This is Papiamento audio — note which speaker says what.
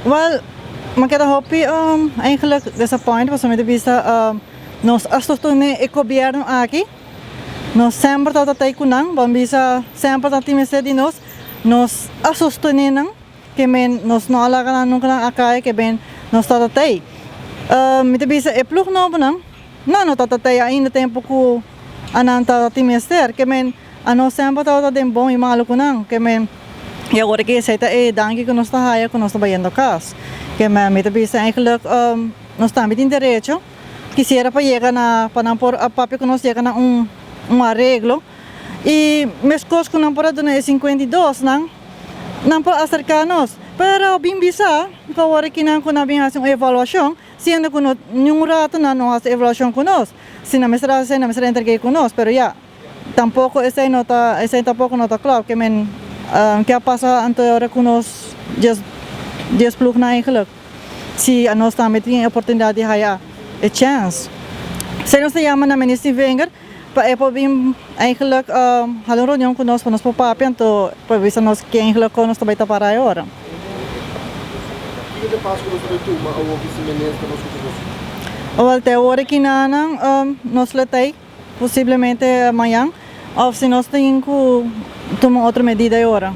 Speaker 1: Wel, mi a keda hopi eigenlijk disappoint pasobra mi ta bisa nos a sostene e gobierno aki, nos semper tabata tei cu nan, bo a bisa semper nan tin mester di nos, nos a sostene nan, ke men nos no a laga nan nunca nan a cay, ke men nos tabata tei. Mi ta bisa e ploeg nobo nan, nan no tabata tei ainda tempo cu anan tabata tin mester, ke men Anos semper tabata den bon i malu ku nan, ke men, i awor aki esei ta e danki ku nos ta haya ku nos ta bayendo kas. Ke men, mi ta bisa eigenlijk nos tambe tin derecho, kisiera pa yega na, pa nan por a papia ku nos yega na un un areglo, i meskos ku nan por a duna e 52 nan, nan por aserká nos. Pero bin bisa ku awor aki nan ku nan bin hasi un evaluashon, siendo ku no niun rato nan no hasi evaluashon ku nos, si nan mester hasi esei nan mester entreg'é ku nos, pero ya. Tampoco esey no ta esey tampoco no ta klopt ke men ke a pasa anto e ora ku nos 10 10 ploegnan eigenlijk si anos tambe tin e oportunidad di haya e chance. Esey nos ta yama na Minister Wenger pa e por bin eigenlijk hala un reunion ku nos pa nos por papia anto por bisa nos ke eigenlijk kon nos ta bay ta para e ora.
Speaker 2: Kiko ta pasa ku nos ta bay tuma awor ki si Minister no skucha nos?
Speaker 1: Awel te awor aki nan nos lo ta ey. Posiblemente mañan of si nos tin cu tuma otro medida e ora.